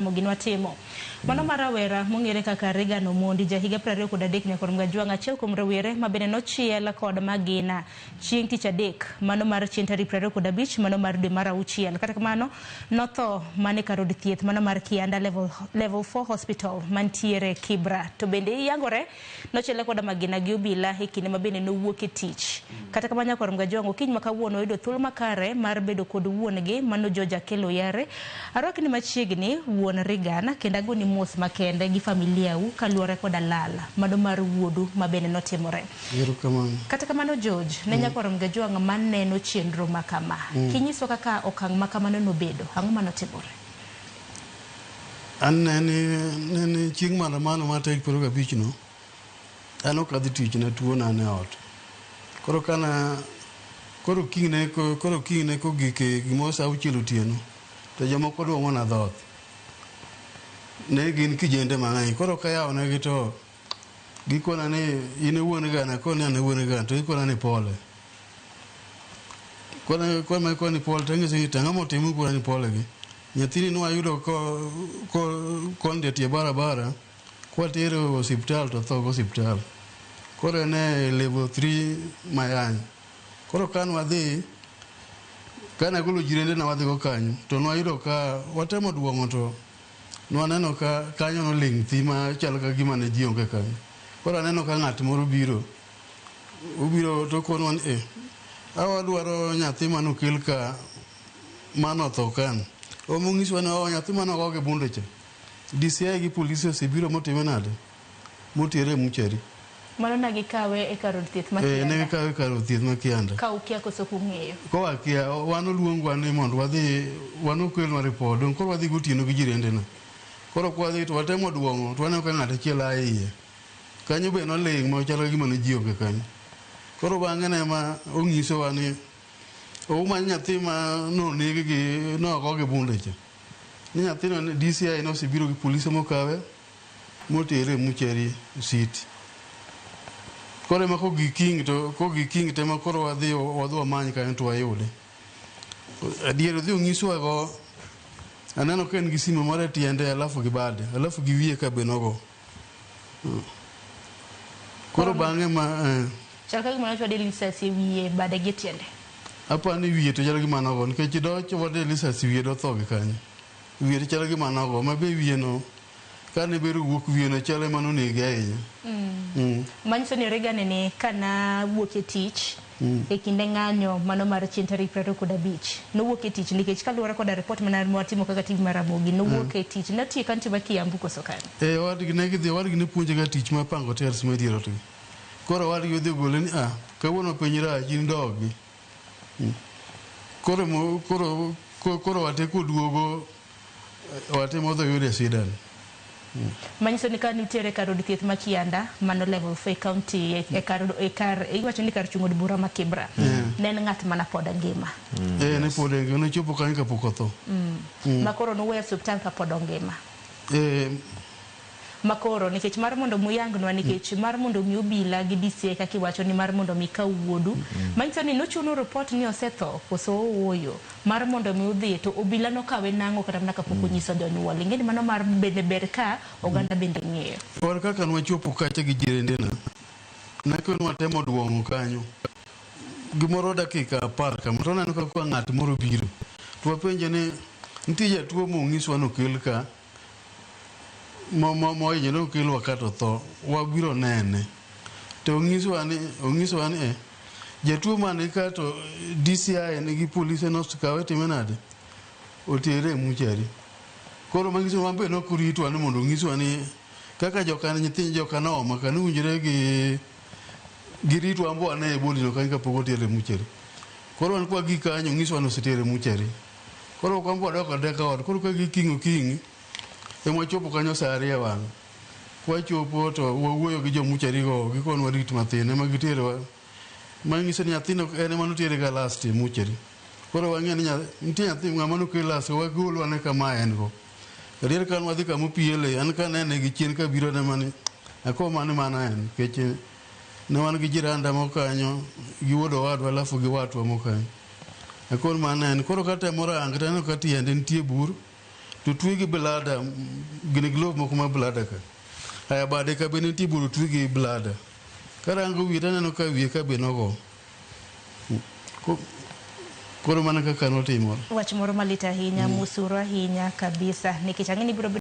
Ramogi nwatimo. Mano mar rawera mong'ere kaka Reagan Omondi, ja higa 23 nyakor Mgajwang', achiel kuom rowere ma bende nochiel kod magina chieng' tich adek, mano mar chieng' tarik 25 mano mar dwe mar auchiel. Kata kamano, notho mana e kar od thieth mano mar Kianda Level 4 Hospital mantiere Kibra. To bende yangore nochiele koda magina gi obila e kinde ma bende nowuok e tich. Kata kamano nyakwar Mgajwang' okinyi ma kawuono oyudo thuolo makare mar bedo kod wuon-gi mano George Akello Oyare. Arwakni machiegni wuon Reagan kendo agoni mos makende gi familia u kaluwore koda lal mano mar wuodu ma bende notimore. Erokamano. Kata kamano George, ne nyakwar Mgajwang' maneno chenro ma kama, kinyiswa kaka okang' ma kamano nobedo, ang'o manotimore? An nene chieng' maandamano mar tarik 25 no, an ok adhi tich ne tuo na ne ot. Koro kana koro kinyne koro kinyne kogik e gimoro saa auchiel otieno to jomoko duong'ona dhoot. Ne gin kijende mang'eny. Koro kayawonegi to gikona ni in e wuon gana, akone ni an e wuon gana to gikona ni pole. Koro kona ni pole to ang'ise ni to ang'o motimo ukona ni pole gi. Nyathini nwayudo kondo e tie barabara kwatere e osiptal to otho go osiptal. Koro en e level 3 Mayany. Koro ka nwadhi, kane agolo jirende na wadhi go kanyo, to nwayudo ka watemo duong'o to nwaneno ka kanyo noling' thi ma chal ka gima ne ji onge kanyo. Koro aneno ka ng'at moro biro, obiro to okonwa ni eh, a wadwaro nyathi manokel ka manotho kani. Omonyiswa ni oh, nyathi mane ogo gi bunde cha. DCI gi polisi osebiro motime nade? Motere e muchari. Mano ne gikawe e kar od thieth ma Eh, ne Kianda. gikawe e kar od thieth ma Kianda. Ka ukia koso kung'eyo. Koa kia, wan oluongwa ni mondo wadhi, wan okelnwa ripot. Dong' koro wadhi gotieno gi jirende na. Koro kwadhi to watemo duong'o to waneno ka ng'at achiel a iye. Kanyo be noling' ma chal ka gima ne ji onge kanyo. Koro bang'e ne ma onyisowa ni umany nyathi ma noneg gi nogo gi bunde cha. Ni nyathino ni DCI nosebiro gi polise mokawe motere e muchari city. Koro ema kogik kiny to kogik kiny to ema koro wadhi wadhi wamany kanyo to wayude. Adier odhi onyiswa go aneno ka en gi simo moro e tiende alafu gi bade alafu gi wiye ka be nogo. Koro bang'e ma Chal ka gima nochwade lisasi e wiye, bade gi e tiende. Aparo ni wiye to chal gima nogo nikech dochwade lisasi wiye dotho gi kanyo. Wiye to chal gima nogo ma be wiye no kane ber owuok wiye no chal ema nonege ahinya. Manyiso ni Reagan ni kana wuok e tich e kinde ng'anyo mano mar chieng' tarik 25 nowuok e tich nikech kaluwore koda report mana mwatimo kaka TV mar Ramogi nowuok e tich notiyo e kaunti ma Kiambu koso kanye? Eh, owadgi ne gidhi owadgi ne puonje ga tich mar pango tiles ma e dier ot gi. Koro owadgi odhi ogole ni ah, kawuono piny rach in dogi. Koro koro koro wate koduogo wate modho yude shida ni. Manyiso ni ka nitiere kar od thieth ma Kianda mano level 4 e county e kar e kar iwacho ni kar chung' od bura ma Kibra. Ne en ng'at mana pod ngima. Eh, ne pod engima nochopo kanyo kapok otho. Ma koro noweyo osiptal kapod ongima. Eh, Makoro nikech mar mondo muyangnwa nikech mar mondo mi obila gi DCI kaka iwacho ni mar mondo mi kaw wuodu manyiso ni nochuno report ni osetho koso ooyo mar mondo mi udhi to obila nokawe nang'o kata mana kapok onyiso jonyuol ing'e ni mano mar bende ber ka oganda bende ng'eyo. Wan kaka nwachopo kacha gi jirendena, nako nwatemo duong'o kanyo gimoro dakika 10 kama to waneno ka ng'at moro biro to wapenje ni nitie jatuo mong'iswa nokel ka mohinyore okelwa ka to tho wabiro nene to ong'iswa ni ong'iswa ni eh, jatuo mani ka to DCI nigi polise nosekawe time nade otere e muchari koro manyiso wan be nok oritwa ni mondo ong'iswa ni kaka joka nyithind joka nooma ka nowinjore gi giritwa wan be wane e body no kanyo kapok otere e muchari koro wan kwa gik kanyo ong'iswa ni osetere e muchari koro ok wan be wadok adeka ot koro ka giking' okinyi ema wachopo kanyo saa ariyo e wang'e kwachopo to wawuoyo gi jomuchari go gikonwa rit mathin ema giterowa manyiso ni nyathino en ema notere ga last e muchari koro wang'eyo ni nitie nyathi ng'ama nokel last wagol wane kama en go adier ka wadhi kama opiele an kanene gi chien kabiro ne mani ako mani mana en nikech ne wan gi jiranda moko kanyo gi wuod owadwa alafu gi watwa moko kanyo akon mana en koro katemo range taneno ka tiende nitie bur to To twe gi blada, gini glove moko ma blada ka. Aya bade ka be nitie bur otwe gi blada. Karango wiye taneno ka wiye ka be nogo. Koro mana kaka notimore. Wach moro malit ahinya, musuro ahinya kabisa, nikech ang'e ni ibiro bedo